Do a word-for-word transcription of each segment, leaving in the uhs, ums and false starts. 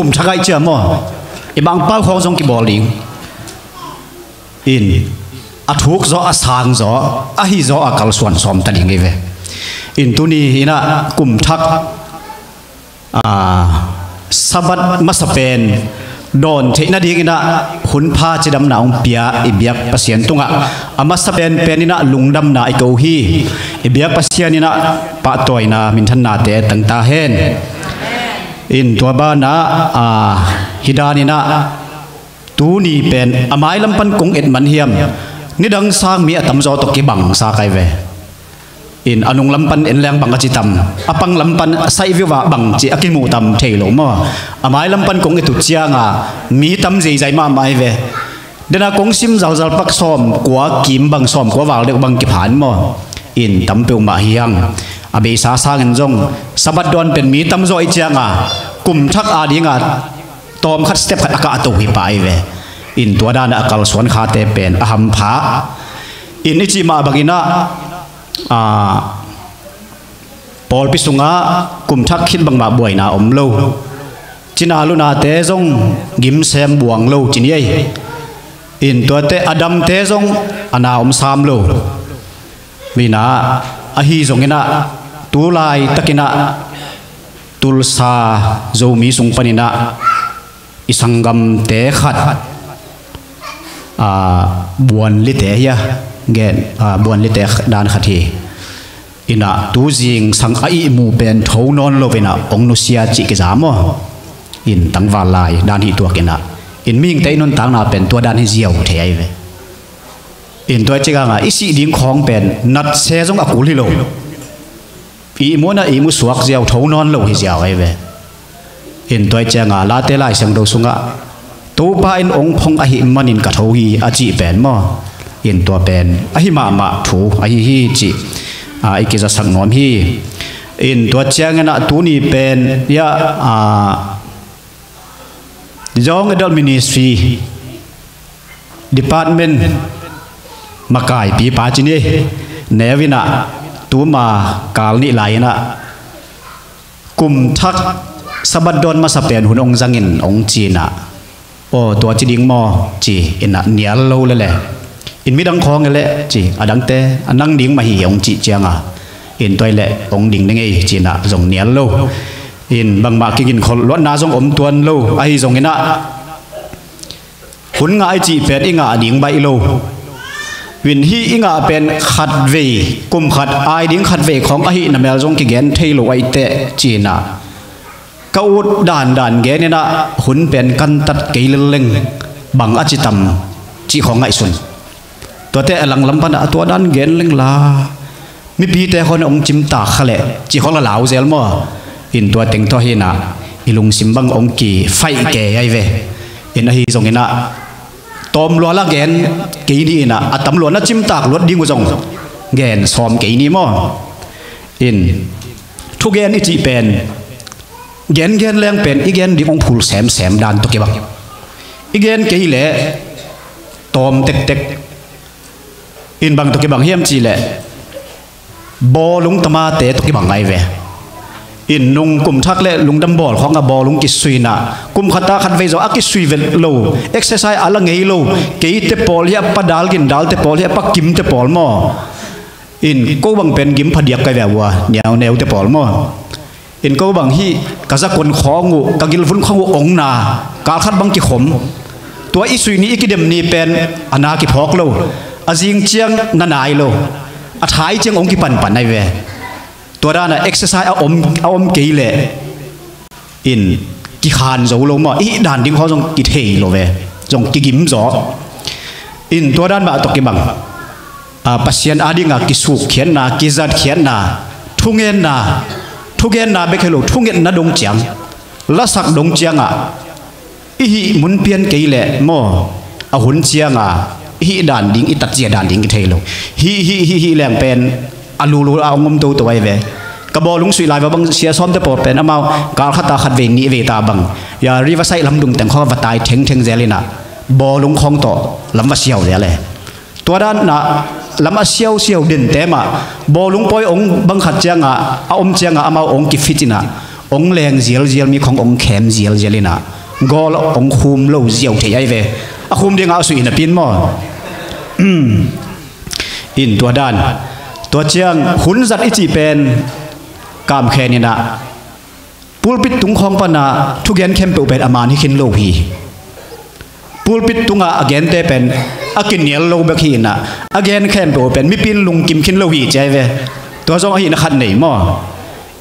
Kum thak aih ciang maw, i Mangpau khawng zong kibawl ding. In a thuk zaw, a sang zaw, ahi zaw a kalsuan sawm ta ding hi ve. In tuni inah kum thak, aa, Sabbath masa pen dawn theih nading inah hun pha cidamna hong pia i biak Pasian tungah a masa penpen inah lungdamna i ko hi. I biak Pasian inah pahtawina minthannate tang ta hen. In tua banah, aa, hi dan inah tuni pen a mailam pan kong et man hiam, nidang sang mi a tamzaw tawh kibang sa kai ve. In a nunglam pan en leng bang a ci tam, a panglam pan saih viva bang ci a kimuh tam thei lo maw. A mailam pan kong et uh cianga mi tam zeizai mahmah hi ve. Dena kong sim zalzal pak sawm kua kim bang, sawm kua val deuh bang kiphan maw. In tam peuhmah hi hang. A beisa sangin zong Sabbath dawn pen mi tamzaw i cianga kum thak adinga tawm khat step khat a kah a to hi pah hi ve. In tua dana a kalsuan khate pen a hampha. In i cih mah banginah, aa, pawlpi sungah kum thak khit bangmah buaina om lo. Cina lunate zong gimsem buang lo ci ni ei. In tuate a damte zong a na om sam lo. Mina ahi zonginah tulai takinah Tulsa Zomi sung paninah i sanggamte khat, aa, Buanlite hi a, gen, aa, Buanlite dan khat hi. Inah tuzing sang a ihmu pen tho nawn lo inah hong nusia cih kiza maw. In tangval lai dan hi tuak inah. In mihingte i nuntakna pen tua dan hi ziau thei ahi ve. In tua i cikanga i sih ding khawng pen natse zong a kul hi lo. Ihmu na ihmu suak ziau tho nawn lo hi ziau ahi ve. In tua i cianga Late Lai Siangtho sungah Topa in hong phong ahi manin ka tho hi a cih pen maw. In tua pen ahi mahmah thu ahi hi cih, aa, i kizasak nuam hi. In tua cianginah tuni pen ia, aa, Young Adult Ministry Department makaipipa ci ni. Neu inah tuma kal nih lai inah kum thak Sabbath dawn masa pen hun hong zangin hong ci inah, aw tua ci ding maw ci inah nial lo lele. In midang khawng e leh ci, a dangte a nang ding mah hi hong cih cianga in tua i leh hong ding ding ei ci inah zong nial lo. In bangmah kiginkholh luatna zong om tuan lo ahi zonginah hun ngah i cih pen i ngah ding baih lo. Win hih i ngah pen khatvei, kum khat ai ding khatvei khawng ahi namel zong kigen thei lo aih teh ci inah ka ut dandan gen inah hun pen kantat kei lelleng bang a ci tam cih khawng ngaihsun. Tuate a langlam panah a tua dan gen lengla mipite khawng hong cimtak kha leh cih khawng la lau zel maw. In tua teng tawh hinah i lungsim bang hong kifaih kei ahi ve. In ahi zonginah tawm luala gen kei ni inah a tam luana cimtak luat ding uh zong gen sawm kei ni maw. In thugen i cih pen gengen leng pen i gen ding hong phul semsem dan tawh kibang. I gen kei leh tawm tektek. In bang tawh kibang hiam cihleh bawlung tamate tawh kibang ahi ve. In nung kum thak le lungdam bawl khawngah bawlung kisuina kum khata khat vei zaw a kisui vet lo, exercise a la ngei lo, keite pawl hi a pa dal gindalte pawl hi a pa kimte pawl maw. In ko bang pen gim phadiak kai ve a ua niauneute pawl maw. In ko bang hih ka zakon khawng uh ka gilvun khawng uh ong na kalkhat bang kikhom. Tua i suih ni i kidem ni pen a na kiphawk lo, a zing ciang na nai lo, a thai ciang ong kipanpan ahi ve. Tua dana exercise a om, a om kei leh in kikhan zo lo maw, i dan ding khaw zong kithei lo ve, zong kigim zaw. In tua dan mah tawh kibang a, Pasian adinga kisukkhiatna, kizatkhiatna, thungenna, thugenna bek hi lo, thungetna dong ciang, lasak dong ciangah i hih mun pian kei leh maw, a hun cianga i hih dan ding, i tatzia dan ding i thei lo. Hih hih hih hih leng pen a lulu a ong om toto ahi ve. Ka bawlung suih lai va bang sia sawmte pawl pen amau kalkhata khat vei nih vei ta bang ia Riverside lamdung teng khaw va tai thengtheng zel inah bawlung khawng tawh lam va siau zel e. Tua danah lam a siausiau dente mah bawlung pawi ong bang khat cianga a om cianga amau ong kifit inah ong leng zialzial mi khong ong khem zialzial inah gawl ong khum lo ziau thei ai ve. A khum dingah a suih inah pin maw? In tua dan, tua ciang hun zat i cih pen kamkhen inah pulpit tung khawng panah thugen khempeuh pen a man hi khin lo hi. Pulpit tungah a gente pen a kinial lo bek hi inah a gen khempeuh pen mipi in lungkim khin lo hi ci ai ve. Tua zong ahihna khat nei maw?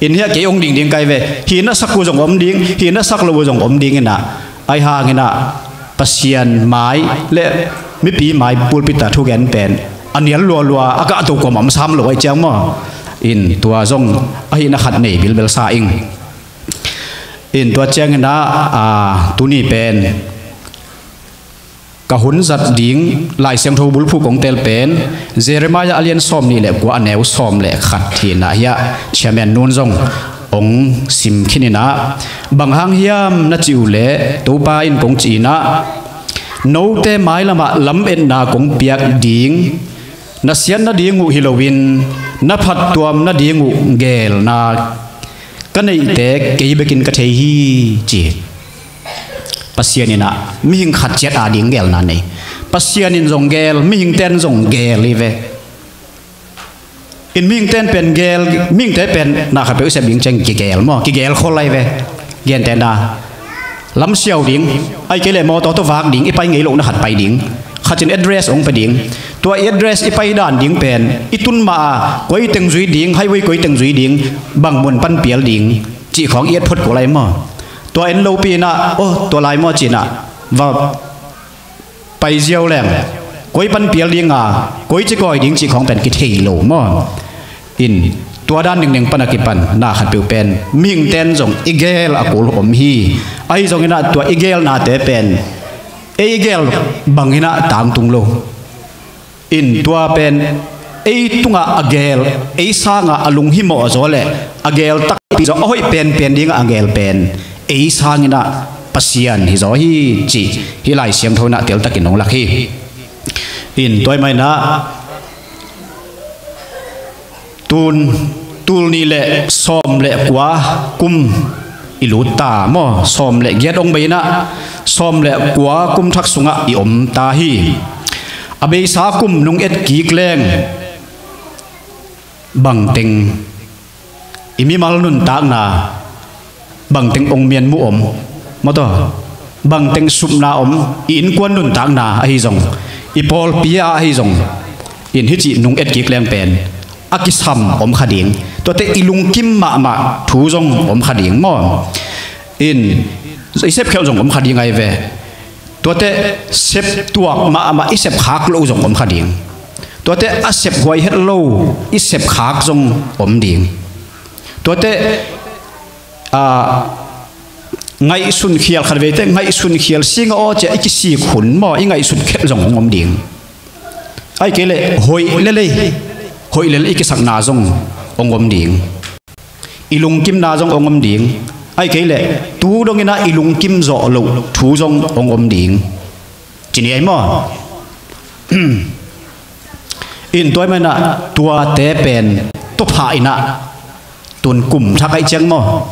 In hiah kei ong ding ding kai ve. Hih na sak uh zong om ding, hih na sak lo uh zong om ding inah, ahi hang inah Pasian mai le mipi mai pulpit ah thugen pen a nial lualua a gah to kuamah om sam lo ai ciang maw? In tua zong ahihna khat nei bilbel sa ing. In tua ciang inah, a, tuni pen ka hun zat ding Lai Siangtho bulphuh kong tel pen Jeremiah a lian sawm nih le kua a neu sawm le khat hi inah hiah chairman nun zong ong sim khin inah, bang hang hiam na cih uh leh Topa in kong cih inah, note mailamah lametna kong piak ding, na siat nading uh hi loin na phattuam nading uh geelna ka neihte kei bekin ka thei hi ci. Pasian inah mihing khat ciat a ding geelna nei. Pasian in zong geel, mihingte in zong geel hi ve. In mihingte in pen geel, mihingte pen na khat peuh i sep ding ciang kigeel maw, kigeel khol ai ve. Gente na lam siau ding, ai kei leh mawtaw tawh vak ding, i pai ngei lohna khat pai ding, khat in address ong pe ding. Tua i address i pai dan ding pen i tun mah a koi teng zui ding, highway koi teng zui ding, bang mun pan pial ding cih khawng i et phot kul ai maw? Tua en lopi inah, oh, tua lai maw ci inah va pai ziau leng, koi pan pial ding a, koi ci kawi ding cih khawng pen kithei lo maw? In tua dan dingding pan a kipan na khat peuh pen mihingte in zong i geel a kul om hi. Ahi zong inah tua i geelnate pen ei geel bang inah tangtung lo. In tua pen ei tungah a geel, ei sangah a lunghimawh zaw le a geel takpi zaw, a hoih penpen dingah a geel pen ei sang inah Pasian hi zaw hi cih hih Lai Siangtho inah teltakin ong lak hi. In tua ahih man inah tun, tul nih le sawm le kua kum i lut ta maw? Sawm le giat ong bei inah sawm le kua kum thak sungah i om ta hi. A beisa kum nung et kik leng bangteng i mimal nuntakna, bangteng ong mianmuh om maw, tua bangteng supna om, i innkuan nuntakna ahi zong, i pawlpi ah ahi zong, in hih cih nung et kik leng pen a kisam om kha ding. Tuate i lungkim mahmah thu zong om kha ding maw? In i sepkhelh zong om kha ding ai ve. Tuate sep tuak mahmah i sep khak lo zong om kha ding. Tuate a sep huai het lo i sep khak zong om ding. Tuate, a, ngaihsun khial khat veite, ngaihsun khial sing a aw cia i kisik hun maw, i ngaihsut khelh zong hong om ding. Ai kei leh hoih lelei, hoih lel i kisakna zong hong om ding. I lungkimna zong hong om ding. Ai kei leh tu dong inah i lungkim zawh loh thu zong hong om ding. Ci ni ai maw? In tua ahih man inah tuate pen tawphah inah tun kum thak ai ciang maw?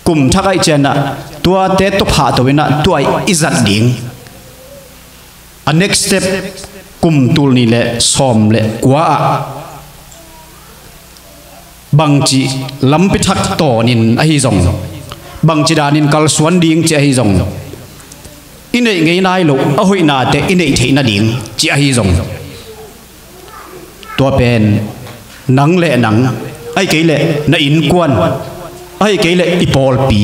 Kum thak ai ciang inah tuate tawphah to inah tua i zat ding. A next step, kum tul nih le sawm le kua ah bangci lampi thak tawnin ahi zong, bangci danin kalsuan ding ci ahi zong, i neih ngei nai loh a hoihnate i neih theih nading ci ahi zong, tua pen nang le nang, ai kei leh na innkuan, ai kei leh i pawlpi,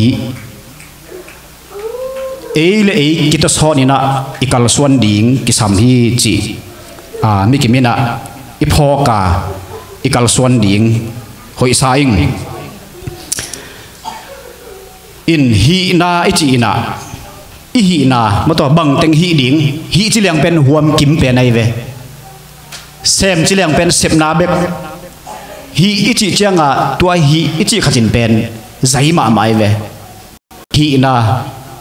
ei le ei kitasawn inah i kalsuan ding kisam hi cih, a, mi kim inah i phawk a i kalsuan ding hoihsa ing. In hihna i cih inah i hihna maw, tua bangteng hih ding, hih ci liang pen huam kim pen ai ve. Sem ci liang pen sepna bek. Hih i cih ciangah tua hih i cih khatin pen zai mahmah ai ve. Hihna,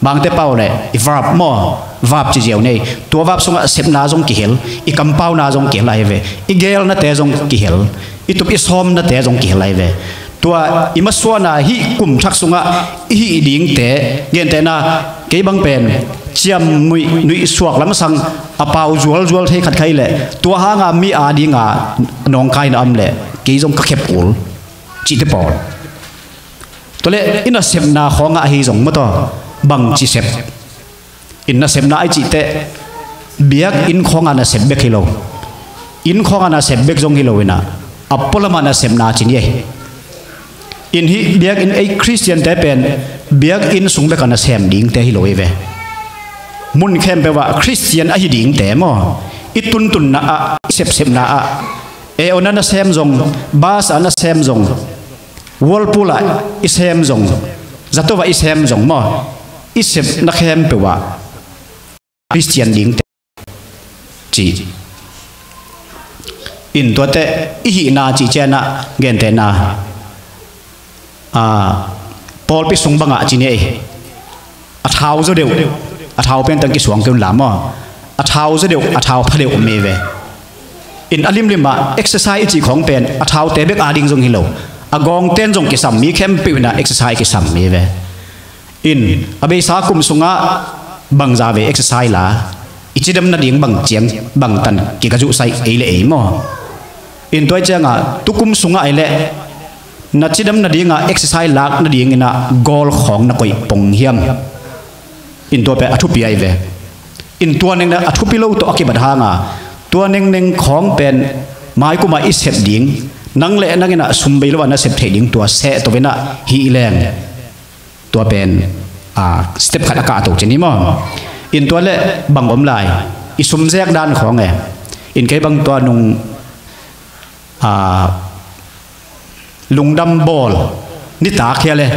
bangte pau le i verb maw, verb ci ziau nei. Tua verb sungah sepna zong kihel, i kampauna zong kihel ai ve. I geelnate zong kihel, i tup i sawmnate zong kihel ai ve. Tua i masuana hih kum thak sungah i hih dingte, gentehna, kei bang pen ciamnuih nuih suak lamsang a pau zualzual thei khat khai leh tua hanga mi a dinga nawngkaina om leh kei zong ka khep ul cihte pawl. Tua leh i nasepna khawngah ahi zong maw taw, bangci sep. In nasepna ai cih teh biakinn khawnga nasep bek hi lo. Inn khawnga nasep bek zong hi lo inah a pualamah nasepna ci ni ei. In hih biakinn ei Khristiante pen biakinn sung beka nasem dingte hi lo ei ve. Mun khempeuh ah Khristian ahi dingte maw, i tuntunna ah, i sepsepna ah, e ona nasem zong, bas ah nasem zong, Whirlpool ah i sem zong, zato ah i sem zong maw, i sepna khempeuh ah Khristian dingte ci. In tuate i hihna cih cianah gentehna, a, pawlpi sung bangah ci ni ei. A thau zaw deuh, a thau pen tang kisuang kei un la maw. A thau zaw deuh, a thau pha deuh om ei ve. In a limlim ah exercise i cih khawng pen a thaute bek ading zong hi lo. A gawngten zong kisam, mi khempeuh inah exercise kisam mi ve. In a beisa kum sungah bangza ve exercise la, i cidam nading bang ciang bangtan kika zuhsai ei le ei maw. In tua i ciangah tukum sungah ei leh na cidam nadingah exercise lak nadinginah goal khawng na koih pong hiam? In tua pen a thupi ai ve. In tua nengneng a thupi lo tawh a kibat hanga tua nengneng khawng pen maikumah i sep ding, nang le nang inah sum bei lo a na sep theih ding tua seh to inah hih leng tua pen, a, step khat a kah to ci ni maw. In tua le bang om lai, i sum zek dan khawng e. In kei bang tua nung, a, lungdam bawl nitak hia le,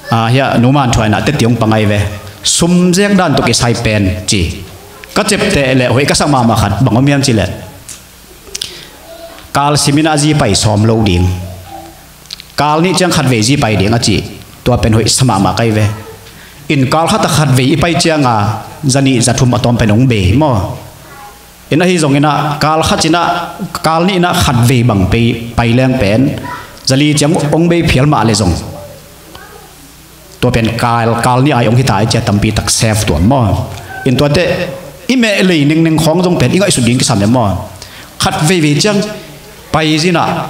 a, hia numan thuaina teti hong pangai ve. Sum zek dan tawh kisai pen ci. Ka cepteh le hoih ka sak mahmah khat bang om hiam ci le, kal siminah zi pai sawm lo ding, kal nih ciang khatvei zi pai ding a ci. Tua pen hoih sa mahmah kai ve. In kal khatah khatvei i pai cianga zanih zathum a tawm pen hong bei maw. In ahi zonginah kal khat cinah, kal nihnah khatvei bang pai, pai leng pen zali ciang hong bei phial mah le zong tua pen kal, kal nih ai hong hita ai cia tampi tak sef tuam maw. In tuate i meh lei nengneng khawng zong pen i ngaihsut ding kisam e maw. Khatveivei ciang pai zinah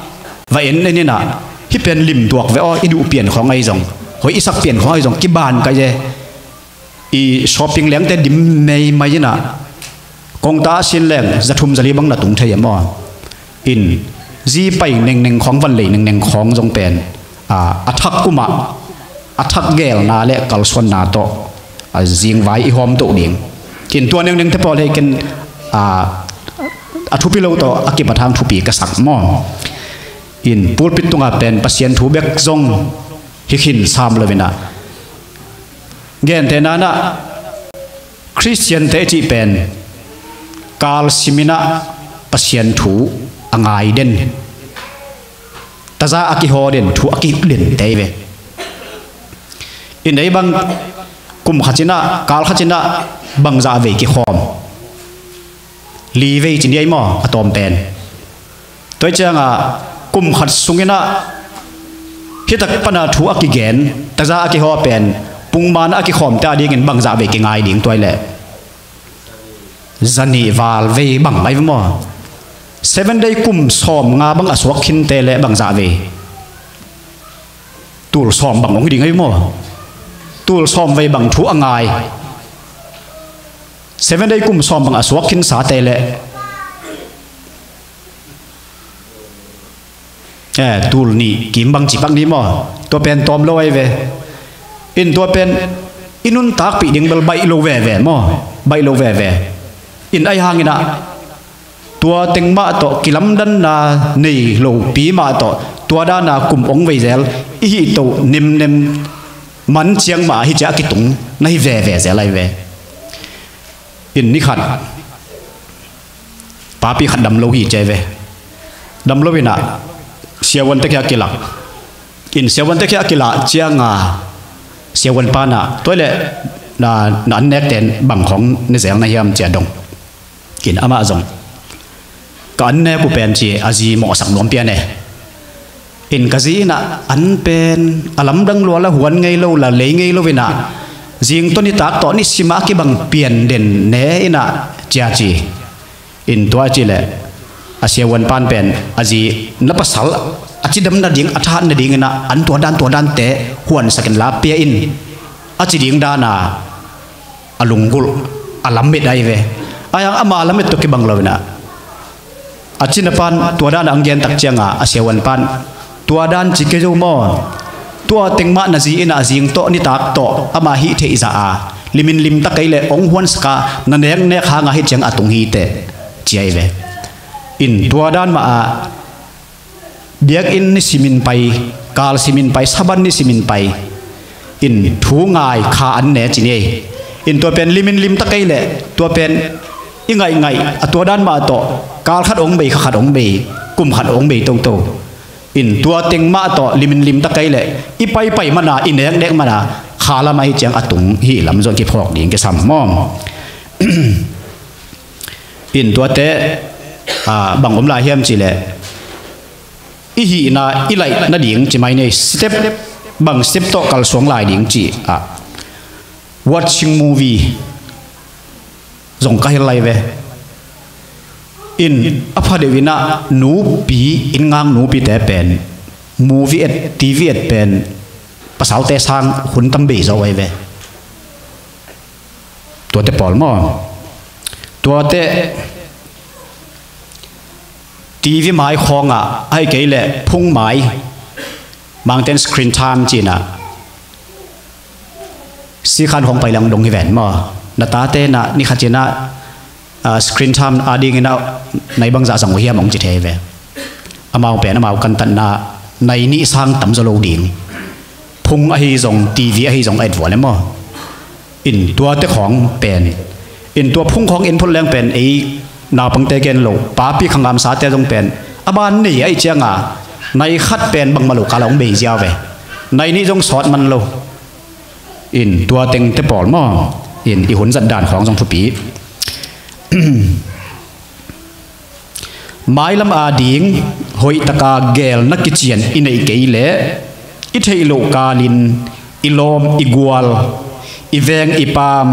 va en en inah hih pen limtuak ve aw, i duh pian khawng ahi zong, hoih i sak pian khawng ahi zong kiban kai e. I shopping lengte dim meimai inah kongta a sin leng zathum zali bang na tung thei e maw. In zi pai nengneng khawng, van lei nengneng khawng zong pen, a, a thak umah a thak gelna le kalsuanna tawh, a, zingvai i hawm toh ding. In tua nengneng te pawl hei ken, a, a thupi lo tawh a kipat hang thupi ka sak maw. In pulpit tungah pen Pasian thu bek zong hi khin sam lo inah gentehna inah Khristiante i cih pen kal siminah Pasian thu a ngai den, taza a kihaw den, thu a kihilh den te hi ve. In ei bang kum khat cinah, kal khat cinah bangzah vei kikhawm? Li vei ci ni ei maw a tawm pen. Tua i cianga kum khat sunginah hitak pana thu a kigen, taza a kihaw pen pungman a kikhawmte a dingin bangzah vei kingai ding tua i leh? Zanih val vei bang ai maw. Seven day kum sawm nga bang a suak khinte le bangzah vei? Tul sawm bang hong hi ding ai maw. Tul sawm vei bang thu a ngai? Seven day kum sawm bang a suak khinsate le, eh, tul nih kim bang ci pak ni maw. Tua pen tawm lo ai ve. In tua pen i nuntakpih ding bel baih lo veve maw. Baih lo veve. In ai hanginah tua teng mah tawh kilamdanna nei lopi mah tawh tua dana kum hong vei zel i hih toh nemnem man ciang mah hi ciah a kitung na hi veve zel ai ve. In ni khat papi khat dam lo hi ciah ai ve. Dam lo inah siavuante khia kilak. In siavuante khia kilak cianga siavuan panah tua i leh na, na an nekten bang khawng ne zel na hiam cia dong. In amah zong ka an nek uh pen ci a zi mawhsak nuam pian e. In ka zi in ah an pen a lamdang lua la huan ngei lo la lei ngei lo in ah zing tawh nitak tawh nisim a kibang pian den ne in ah cia ci. In tua ci leh a siavuan pan pen a zi na pasal a cidam nading a thahat nading in ah an tua dan tua dante huansak in la pia in a ci ding dan a a lunggulh a lamet ahi ve. Ahi hang ama lamet tawh kibang lo in ah a cina pan tua dan a ang gen tak ciang a a siavuan pan tua dan ci kei zo maw? Tua teng mah na zi in ah a zing tawh nitak tawh ama hih theih zah a limin limta kei leh ong huansak a na neknek hang a hih ciang a tung hi teh ci ahi ve. In tua dan mah a biakinn nisimin pai, kal simin pai, Sabbath nisimin pai in thu ngai kha an ne ci ni. In tua pen limin limta kei leh tua pen i ngaih ngaih a tua dan mah tawh kal khat ong bei, kha khat ong bei, kum khat ong bei toto. In tua teng mah tawh limin limta kei leh i paipai mana i neknek mana kha lam ahi ciang a tung hih lam zong kiphawk ding kisam maw? In tuate bang om lai hiam ci leh i hihna i laih nading ci mai nei step bang step tawh kalsuang lai ding ci ah watching movie zong ka hel lai ve. In a phadeuh in ah nupi in ngang nupite pen movie et TV et pen pasalte sang hun tam bei zo ai ve. Tuate pawl maw? Tuate TV mai khawngah ahi kei leh phung mai mangten screen time cinah sikhan khawng pai lang dong hi ven maw? Na tate na nikhat cinah screen time adinginah nai bangzah zang uh hiam hong ci thei ve. Amau pen amau kantatna nai nih sang tam zaw lo ding. Phung ahi zong TV ahi zong a et vua le maw? In tuate khawng pen in tua phung khawng in phot leng pen ei naupangte gen lo papi khangamsate zong pen a ban nei ahi cianga nai khat pen bangmah lo kala hong bei ziau ve. Nai nih zong sawt man lo. In tua tengte pawl maw? In i hun zat dan khawng zong thupi. Mailam ading hoihtaka gelna kician i neih kei leh i theih loh kalin i lawm i gual i veng i paam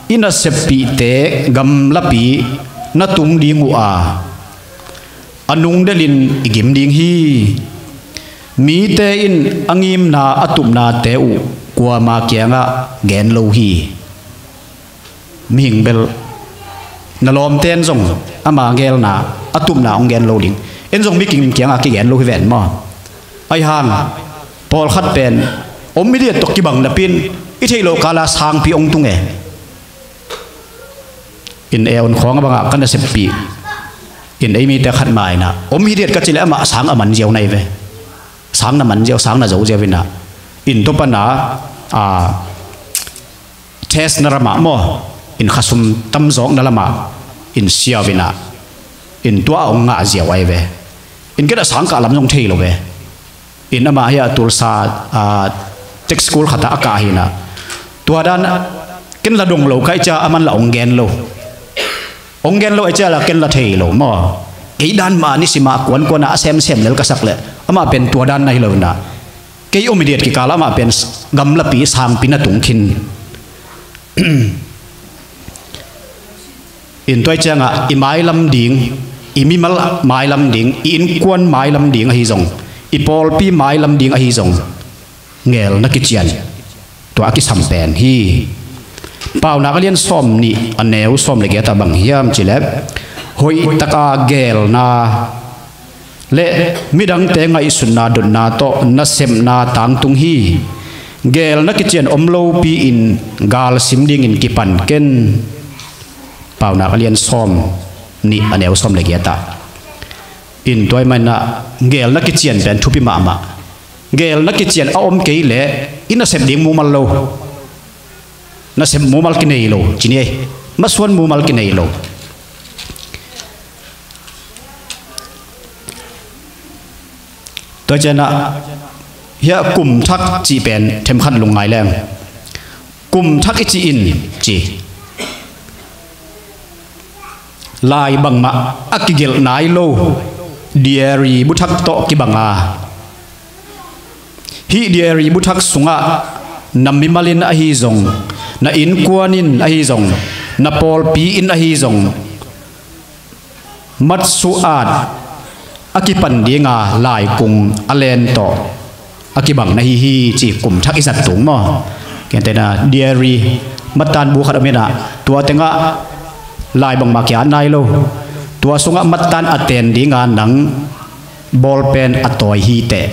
i naseppihte gamlapi na tung ding uh a a nungdelin i gim ding hi. Mite in a ngimna a tupnate uh kuama kiangah gen lo hi. Mihing bel na lawmte in zong ama gelna a tupna hong gen lo ding. En zong mi kingim kiangah kigen lo hi ven maw? Ahi hang pawlkhat pen om i diat tawh kibang napin i theih loh kala sangpi hong tung e. In eon khawng a bangah ka naseppih in ei mite khat mainah om hi diat ka cileh amah sang a man ziau nai ve. Sang na man ziau sang na zo ziau inah in tua pana a test na ramah maw? In khasum tamzawkna lamah in siau inah in tua a hong ngah ziau ai ve. In keta sangkah lam zong thei lo ve. In amah hiah Tulsa tech school khatah a kah hinah tua dan ken la dong lo kai cia a man la hong gen lo. Hong gen lo ai cia la ken la thei lo maw? Ei dan mah nisimah kuankuanah a semsem lel ka sak leh amah pen tua dan na hi lo inah kei om i diat kikal amah pen gamlapi sangpi na tung khin. In tuai ciangah i mailam ding i mimal mailam ding i innkuan mailam ding ahi zong i pawlpi mailam ding ahi zong ngelna kician tua a kisam pen hi. Paunak a lian sawm nih a neu sawm le giatah bang hiam cileh hoihtaka gelna le midangte ngaihsutna dotna tawh nasepna tangtung hi. Gelna kician om lopi in galsim dingin kipan ken. Paunak a lian sawm nih a neu sawm le giatah in tuai manah gelna kician pen thupi mahmah. Gelna kician a om kei leh i nasep ding mumal lo. Nasep mumal kinei lo cini ei masuan mumal kinei lo. Tua cianah hiah kum thak cih pen themkhat lungngai leng kum thak i cih in ci lai bangmah a kigelh nai lo diary bu thak tawh kibanga Hih diary bu thak sungah na mimal in ahi zong, na innkuan in ahi zong, na pawlpi in ahi zong, matsuat a kipan dinga laikung a len tawh a kibang na hi hi ci kum thak i zat tung maw? Gentehna diary mattan bu khat om inah tua tengah lai bangmah kia nai lo. Tua sungah mattan a ten dinga nang bawlpen a tawi hi teh.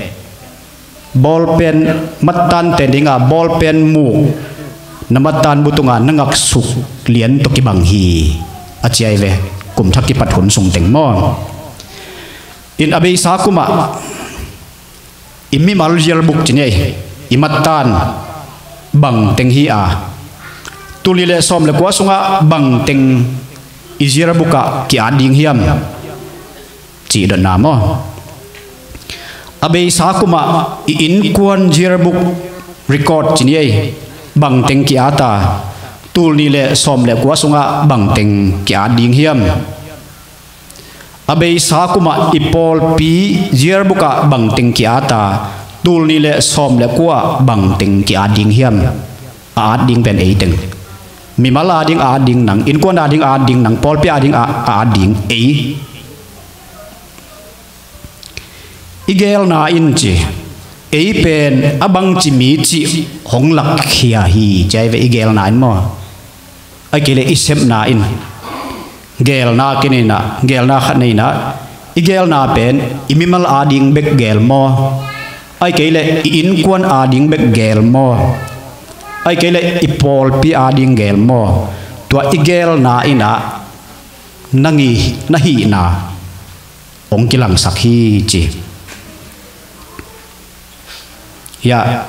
Bawlpen mattan ten dinga bawlpen muk na mattan bu tunga na ngaksuk lian tawh kibang hi a ciai ve. Kum thak kipat hun sung teng maw? In a beisa kumah i mimal yearbook ci ni ei, i mattan bang teng hi a, tul nih le sawm le kua sungah bang teng i yearbook ah ki-at ding hiam? Cih dotna maw? A beisa kumah i innkuan yearbook record ci ni ei, bang teng ki-at a, tul nih le sawm le kua sungah bang teng ki-at ding hiam? A beisa kumah i pawlpi yearbook ah bang teng ki-at a, tul nih le sawm le kua bang teng ki-at ding hiam? A at ding pen ei teng. Mimal a ding a at ding nang, innkuan a ding a at ding nang, pawlpi a ding a, a at ding ei. I gelna in ci, ei pen a bangci mi cih hong lakkhia hi, ciai ve i gelna in maw? Ai kei le i sepna in gelna kei nei inah, gelna khat nei inah, i gelna pen i mimal a ding bek gel maw? Ai kei le i innkuan a ding bek gel maw? Ai kei le i pawlpi a ding gel maw? Tua i gelna inah na ngi, na hihna hong kilangsak hi ci. Hiah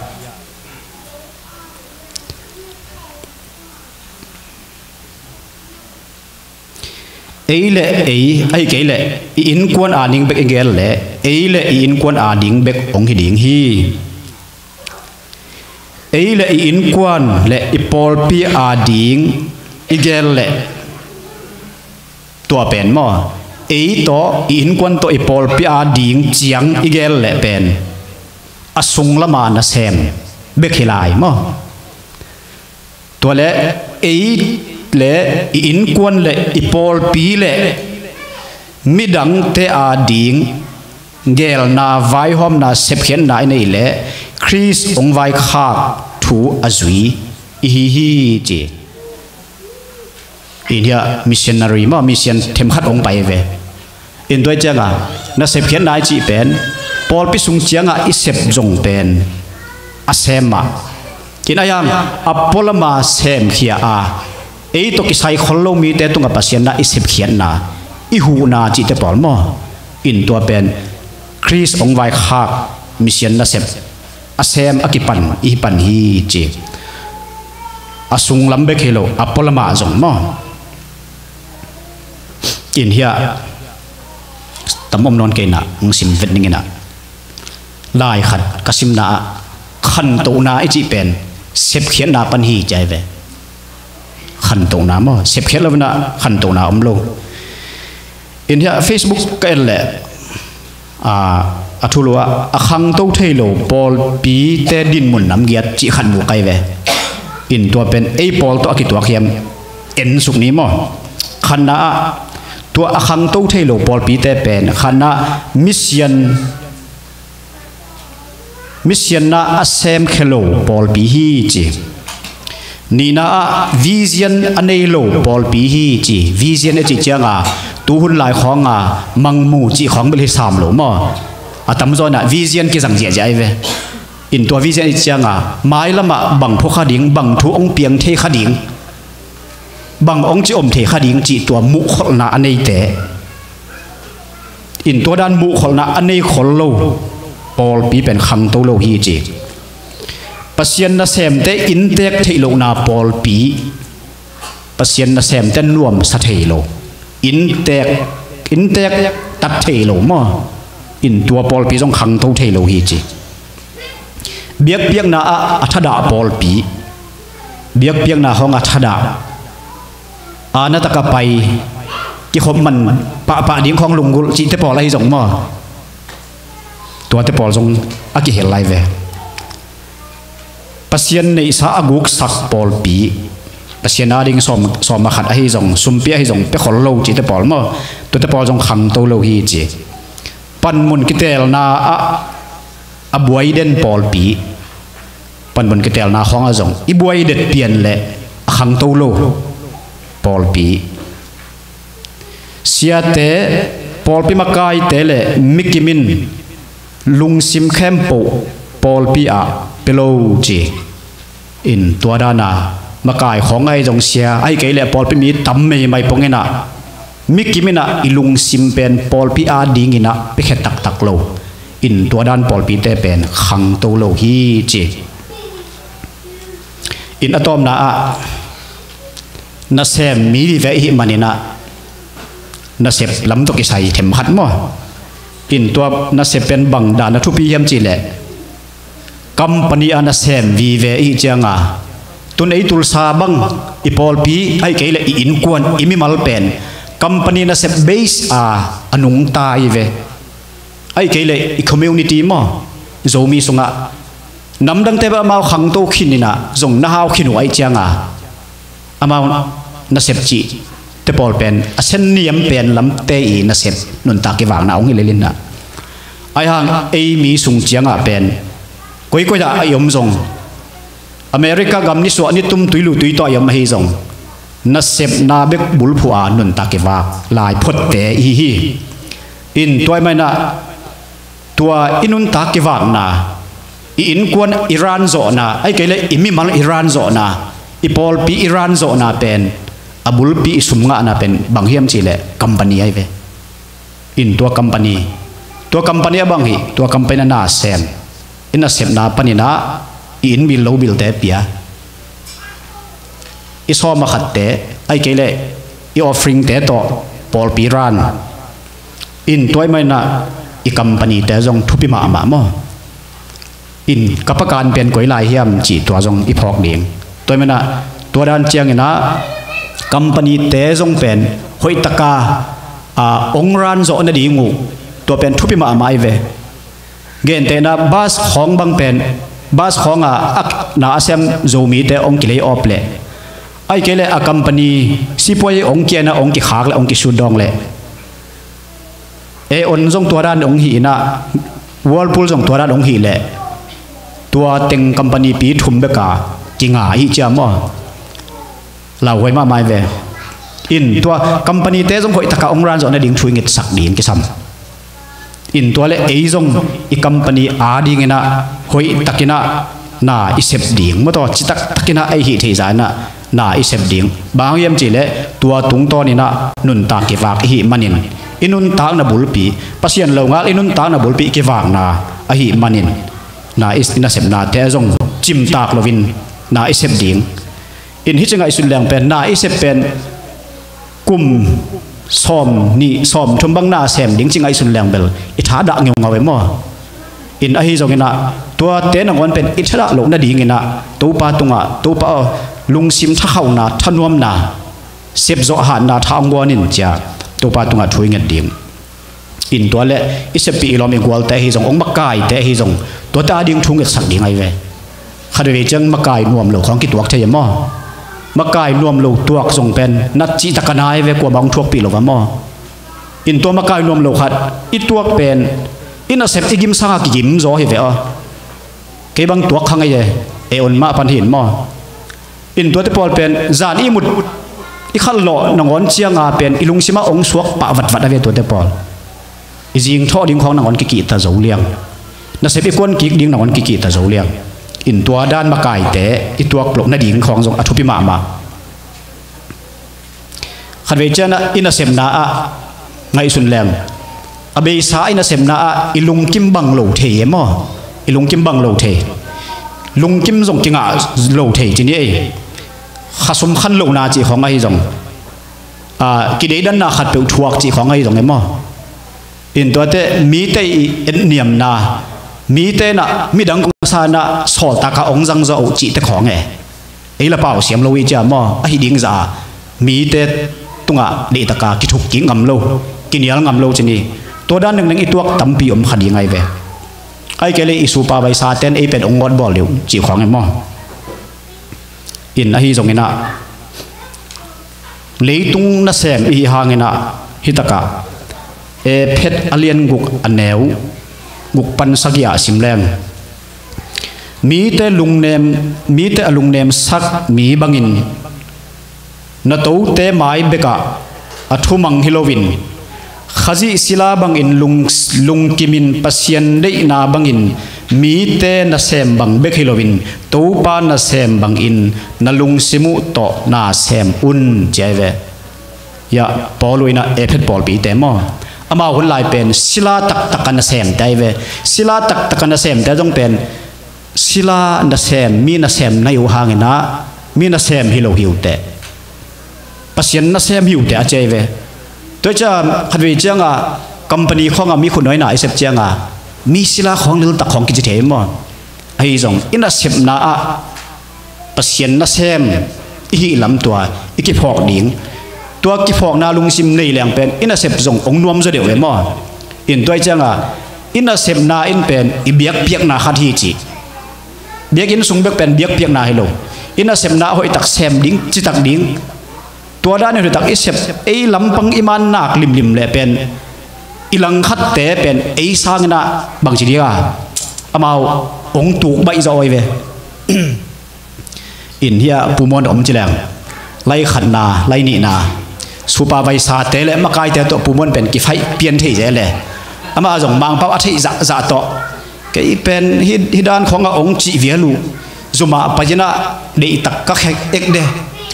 ei le ei, ai kei le i innkuan a ding bek i gel le ei le i innkuan a ding bek hong hi ding hi. Ei le i innkuan le i pawlpi a ding i gel le tua pen maw? Ei tawh i innkuan tawh i pawlpi a ding ciang i gel le pen a sung lama nasem bek hi lai maw? Tua le ei le i innkuan le i pawlpi le midangte a ding gelna, vaihawmna, sepkhiatna i nei le Khrist hong vaikhak thu a zui i hi hi ci. In hiah missionary maw, mission themkhat hong pai ve. In tua i cianga na sepkhiatna i cih pen pawlpi sung cianga i sep zong pen a sem mah. In a hiang a pualama semkhia a ei tawh kisai khol lo mite tungah Pasian na i sepkhiatna, i huhna cihte pawl maw? In tua pen Khrist hong vaikhak mission nasep a sem a kipan i hi pan hi ci. A sunglam bek hi lo, a pualamah zong maw? In hiah tam om nawn kei inah hong sim vet ning inah, lai khat ka simna ah khantohna i cih pen sepkhiatna pan hi ciai ve. Khantohna maw, sepkhiat lo inah khantohna om lo. In hiah Facebook ka en leh a, a thulu ah a khangto thei lo pawlpite dinmun namgiat cih khat mu kai ve. In tua pen ei pawl tawh a kituak hiam en suk ni maw? Khatna ah tua a khangto thei lo pawlpite pen khatna ah mission, mission na a semkhia lo pawlpi hi ci. Nihna ah vision a nei lo pawlpi hi ci. Vision a cih cianga tuhun lai khawnga mangmu cih khawng bel hi sam lo maw? A tamzaw inah vision kizang ziahziah ai ve. In tua vision a cih cianga mailamah bang phua kha ding, bang thu hong piang thei kha ding, bang hong ci om thei kha ding cih tua muhkholhna a neite. In tua dan muhkholhna a nei khol lo pawlpi pen khangto lo hi ci. Pasian nasemte inntek theih lohna pawlpi, Pasian nasemte nuamsa thei lo, inntek, inntek tat thei lo maw? In tua pawlpi zong khangto thei lo hi ci. Biakpiakna ah a thadah pawlpi, biakpiakna hawng a thadah, a na taka pai, kikhop man pahpah ding khawng lunggulh cihte pawl ahi zong maw? Tuate pawl zong a kihel lai ve. Pasian neihsa a guksak pawlpi, Pasian ading sawm, sawm a khat ahi zong, sumpi ahi zong, pia khol lo cihte pawl maw, tuate pawl zong khangto lo hi ci. Panmun kitelna ah a buai den pawlpi, panmun kitelna khawngah zong i buai det pian leh a khangto lo pawlpi. Siate, pawlpi makaite le mikim in lungsim khempeuh pawlpi ah pia lo ci. In tua dana makai khawng ahi zong sia, ahi kei leh pawlpi mi tam meimai pong inah, mikim inah i lungsim pen pawlpi ading inah piakhia taktak lo. In tua dan pawlpite pen khangto lo hi ci. In a tawpna ah nasem mi vive ihih maninah nasep lam tawh kisai themkhat maw. In tua nasep pen bang dan a thupi hiam cihleh, company a nasem vive ihih cianga, tun ei tulsa bang i pawlpi ahi kei leh i innkuan i mimal pen company nasep base a a nungta hi ve. Ahi kei leh i community maw, Zomi sungah namdangte bang amau khangto khin inah zong na hau khin uh ahi cianga, amau nasep cihte pawl pen a sen niam pen lamte i nasep nuntak kivakna hong hi lel inah. Ahi hang ei mi sung ciangah pen koikoi ah a i om zong, America gam nisuah nitum tuilu tui tawh a i om ahi zong, nasepna bek bulphuh a nuntak kivak lai photte ihi hi. In tua ahih maninah tua i nuntak kivakna, i innkuan i ran zawhna, ahi kei leh i mimal i ran zawhna, i pawlpi i ran zawhna pen a bulpi i sum ngahna pen bang hiam cihleh company ahi ve. In tua company, tua company a bang hi, tua company a nasem, i nasepna paninah i inn bil lo bilte pia, i sawm a khatte, ahi kei leh i offeringte tawh pawlpi ran. In tua ahih maninah i companyte zong thupi mahmah maw. In ka pakan pen koi lai hiam cih tua zong i phawk ding. Tua ahih maninah tua dan cianginah companyte zong pen hoihtaka a ong ran zawh nading uh, tua pen thupi mahmah ahi ve. Gentehna bus khawng bang pen, bus khawng a a na a sem Zomite ong kilei awp leh, ahi kei leh a company sipuai ong kiana ong kikhak leh ong kisut dawng leh, Aeon zong tua dan ong hi inah, Whirlpool zong tua dan ong hi leh, tua teng company pi thum beka kinga hi cia maw. Lauhuai mahmah hi ve. In tua companyte zong hoihtaka ong ran zawh nading thu i ngetsak ding kisam. In tua le ei zong i company adinginah hoihtakinah na i sep ding, mawtaw citaktakinah ei hih theihza inah na i sep ding. Bang hang hiam cihleh tua tungtawninah nuntak kivak ihih manin, i nuntakna bulpi, Pasian lo ngal i nuntakna bulpi kivakna ahih manin, na i nasepnate zong cimtak loin na i sep ding. In hih ci ngaihsun leng pen, na i sep pen kum sawm nih sawm thum bang na sem ding ci ngaihsun leng bel i thadah ngeungau e maw. In ahi zonginah tuate nangawn pen i thadah loh nadinginah Topa tungah, Topa aw, lungsim thakhauhna, thanuamna, sepzawh hatna tha hong guan in cia Topa tungah thu i nget ding. In tua le i seppih i lawm i gualte ahi zong, hong makaite ahi zong, tuate ading thu ngetsak ding ahi ve. Khatvei ciang makai nuam lo khawng kituak thei e maw. Makai nuam lo tuak zong pen na cihtak a nai ve, kuamah hong thuakpih lo va maw. In tua makai nuam lo khat i tuak pen i nasep i gim sanga kigim zaw hi ve aw. Kei bang tuak kha ngei e, e on mah pan hin maw. In tuate pawl pen zan i mut i khalh lawh nangawn cianga pen i lungsimah hong suak pah vatvat a ve tuate pawl. I zingthawh ding khawng nangawn kikihta zo liang. Nasep i kuan kik ding nangawn kikihta zo liang. In tua dan makaite i tuak loh nading khawng zong a thupi mahmah. Khatvei cianah i nasepna ah ngaihsun leng, a beisa i nasepna ah i lungkim bang lo thei e maw. I lungkim bang lo thei. Lungkim zong kingah lo thei ci ni ei. Khasum khan lohna cih khawng ahi zong, a, kideidanna khatpeuh thuak cih khawng ahi zong e maw. In tuate mite i etniamna, mite inah midang kong sanah sawltakah hong zangzawh uh cihte khawng e. Ei la pau siam lo i cia maw, ahi ding zah a mite tungah deihtaka kithuk kik ngam lo, kinial ngam lo ci ni. Tua dan nengneng i tuak tampi om kha ding ahi ve. Ahi kei le i supa vaisaten ei pen hong ngawtbawl deuh cih khawng e maw. In ahi zongin ah, leitung nasem i hih hangin ah, hih takah Efesa a lian guk a neu guk pan sagih ah sim leng, mite lungnem, mite a lungnemsak mi bangin na tote mai bekah a thumang hi loin, Khazih sila bangin lung, lungkimin Pasian deihna bangin mite nasem bang bek hi loin, Topa nasem bangin na lungsim uh tawh nasem un, ci ahi ve. Hiah Paul uh in ah Efesa pawlpite maw, amau hun lai pen sila taktak a nasemte ahi ve. Sila taktak a nasemte zong pen sila nasem, mi nasem na hi uh hangin ah, mi nasem hi lo hi uh teh, Pasian nasem hi uh teh a ci ahi ve. Tua hi ciang khatvei ciangah company khawngah mi khutnuaina i sep ciangah mi sila khawng, liltak khawng kici thei maw. Ahi zong i nasepna ah Pasian nasem i hih lam tua i kiphawk ding, tua kiphawkna lungsim nei leng pen i nasep zong hong nuam zaw deuh ve maw. In tua hi ciangah i nasepna in pen i biakpiakna khat hi cih. Biakinn sung bek pen biakpiakna hi lo. I nasepna a hoihtak sem ding, citak ding. Tua dan i hoihtak i sep, ei lampang i man nak limlim leh pen i langkhatte pen ei sangin ah bangci ding a, amau hong tuk baih zaw ahi ve. In hiah Pu Muan om ci leng, lai khatna, lai nihna, supervisor-te le makaite tawh Pu Muan pen kifaih pian thei zel e. Amah zong Mangpau a theih zahzah tawh, kei pen hih, hih dan khawngah hong cih vial uh, zumah pai-in ah deihtak ka khek ek de,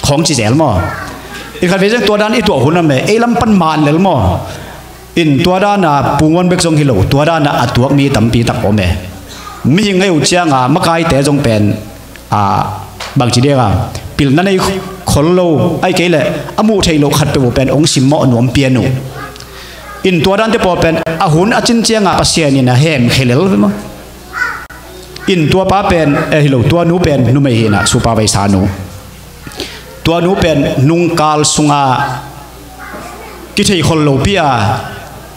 khawng ci zel maw. I khatvei ciang tua dan i tuah hun a me, ei lam pan man lel maw. In tua dana Pu Muan bek zong hi lo, tua dana a tuak mi tampi tak om e. Mihing ahi uh cianga makaite zong pen, a, bangci ding a, pilna nei khol lo, ahih kei leh a muh theih loh khatpeuh uh pen hong simmawh nuam pian uh. In tua dante pawl pen a hun a cin cianga Pasian in a hemkhia lel ve maw. In tua pa pen, eh, hi lo, tua nu pen numei hi-in ah, supervisor nu. Tua nu pen nungkal sunga kithei khol lopi a,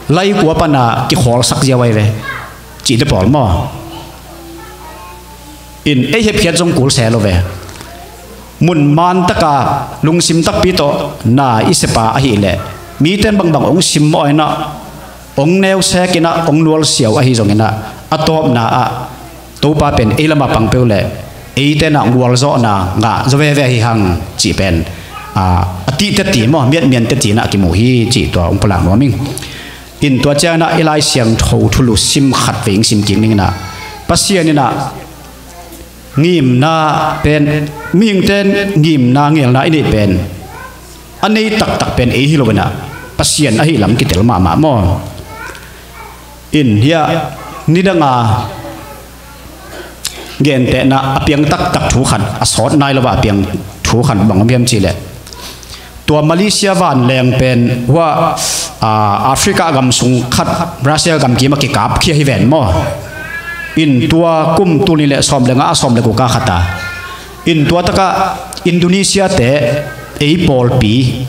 laikua pana kikhawlsak ziau ahi ve, cihte pawl maw. In ei hepkhiat zong kul se lo ve. Mun man taka lungsim takpi tawh na i sepa ahih leh, mite in bangbang hong simmawh in ah, hong neusekin ah, hong nualsiau ahi zongin ah, a tawpna ah Topa pen ei lamah pang peuh leh eite in ah gualzawhna ngah zaw veve hi hang cih pen, a, a tihte ti maw, miatmiante ti in ah kimu hi cih tua hong pulak nuam ing. In tua ciangin ah i Lai Siangtho thulu sim khatvei hong sim kik ning in ah, Pasian in ah ngimna pen, mihingte in ngimna ngelna i neih pen a nei taktak pen ei hi lo in ah, Pasian ahih lam kitel mahmah maw. In hiah nidanga gentehna a piang taktak thu khat, a sawt nai lo a piang thu khat bang om hiam cih leh, tua Malaysia vanleng pen hua, a, Africa gam sung khat, Russia gam kim a kikapkhia hi ven maw. In tua kum tul nih le sawm le nga a, sawm le guk a khat a. In tua takah Indonesia-te ei pawlpi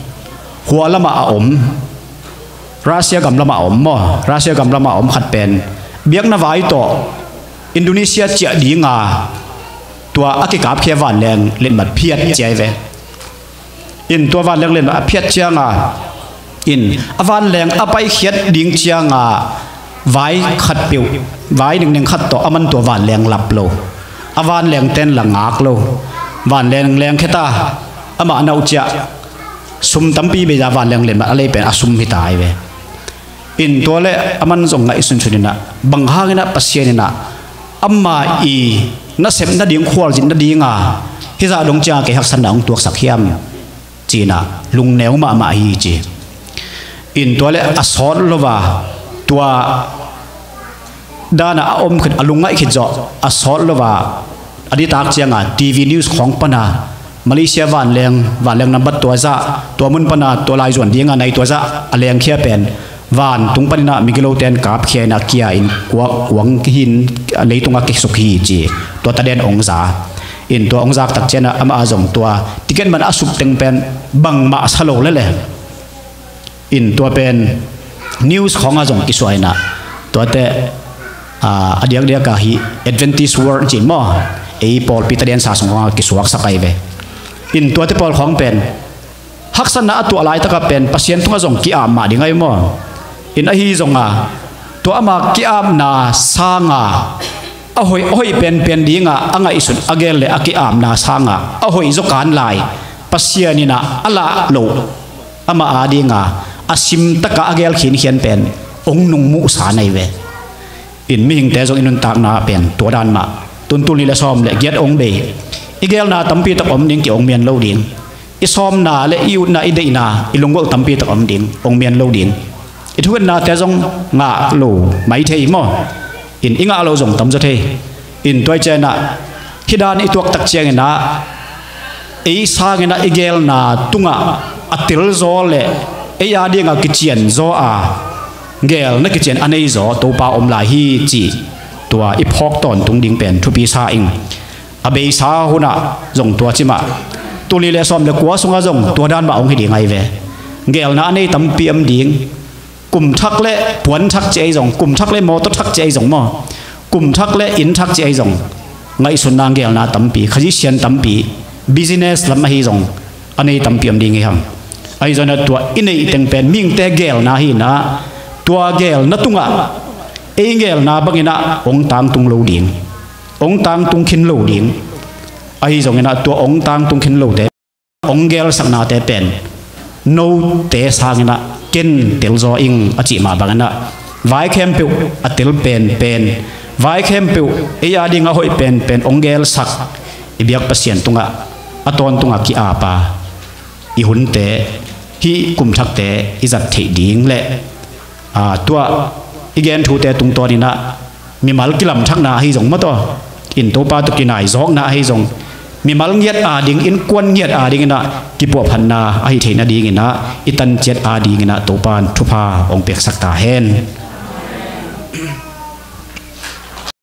hua lamah a om, Russia gam lamah a om maw, Russia gam lamah a om khat pen biakna vai tawh Indonesia ciah dinga tua a kikapkhia vanleng letmat phiat ci ahi ve. In tua vanleng letmat a phiat cianga, in a vanleng a paikhiat ding cianga vai khatpeuh, vai ningneng khat tawh aman tua vanleng lap lo. A vanlengte in la ngak lo. Vanleng lengkhia ta, amah na uh ciah, sum tampi bei a vanleng letmat a lei pen a sum hi ta ahi ve. In tua le aman zong ngaihsunsun in ah, bang hangin ah Pasian in ah ama i nasep nading, khualzin nadinga hizah dong cianga kei haksatna hong tuaksak hiam, ci-in ah lungneu mahmah hi ci. In tua le a sawt lo a, tua dana a om khit, a lungngaih khit zawh a sawt lo a, a nitak cianga TV news khawng pana Malaysia vanleng, vanleng nambat tua zah, tua mun pana tua laizuan dinga nai tua zah a lengkhia pen vantung panin ah migilote in kapkhia in ah kia in kuak kuang kihin, leitungah kisuk hi ci. Tua taden hong za. In tua hong zak tak ciangin ah amah a zong tua ticket man a suk teng pen bangmah sa lo lele. In tua pen news khawngah zong kisuah in ah, tuate, a, a diakdiak a hih Adventist World ci maw, ei pawlpi taden sa sung khawngah kisuaksak ahi ve. In tuate pawl khawng pen haksatna a tuah laitakah pen Pasian tungah zong ki-ap mah ding ahi maw? In ahi zonga tua ama ki-apna sanga a hoih, a hoih penpen dinga a ngaihsut a gel le a ki-apna sanga a hoih zaw kan lai Pasian inah a lah loh ama adinga a simtaka a gel khinkhian pen ong nungmuhsa nei ve. In mihingte zong i nuntakna pen tua dan mah. Tun tul nih le sawm le giat ong bei i gelna tampi tak om ding, ki ong mian lo ding. I sawmna le i utna, i deihna, i lunggulh tampi tak om ding, ong mian lo ding. I thukennate zong ngah lo mai thei maw? In i ngah lo zong tamzaw thei. In tua i cianah hih dan i tuak tak cianginah ei sanginah i gelna tungah a telzaw le ei adingah kicianzaw a gelna kician a neizaw Topa om lai hi cih tua i phawk tawntung ding pen thupi sa ing. A beisa hunah zong tua cimah tul nih le sawm le kua sungah zong tua dan mah hong hi ding ahi ve. Gelna a nei tampi om ding. Kum thak le puan thak ci ahi zong, kum thak le mawtaw thak ci ahi zong maw? Kum thak le inn thak ci ahi zong, ngaihsutna gelna tampi, Khazih sian tampi, business lam ahi zong a nei tampi om ding hi hang. Ahi zongin tua i neih teng pen mihingte gelna hi inah tua gelna tungah ei gelna banginah ong tangtung lo ding, ong tangtung khin lo ding. Ahi zonginah tua ong tangtung khin lote ong gelsaknate pen note sanginah ken telzaw ing a cih mah banginah vai khempeuh a tel penpen, vai khempeuh ei adingah hoih penpen ong gelsak i biak Pasian tungah a tawntungah ki-apa i hunte, hih kumthakte i zat theih ding le, aa, tua i gen thute tungtawninah mimal kilamthakna ahi zong maw taw, in Topa tawh kinaizawkna ahi zong, mimal ngiat ading, innkuan ngiat adinginah kipuahphatna ahi theih nadinginah i tanciat adinginah Topa in thupha hong peksak ta hen.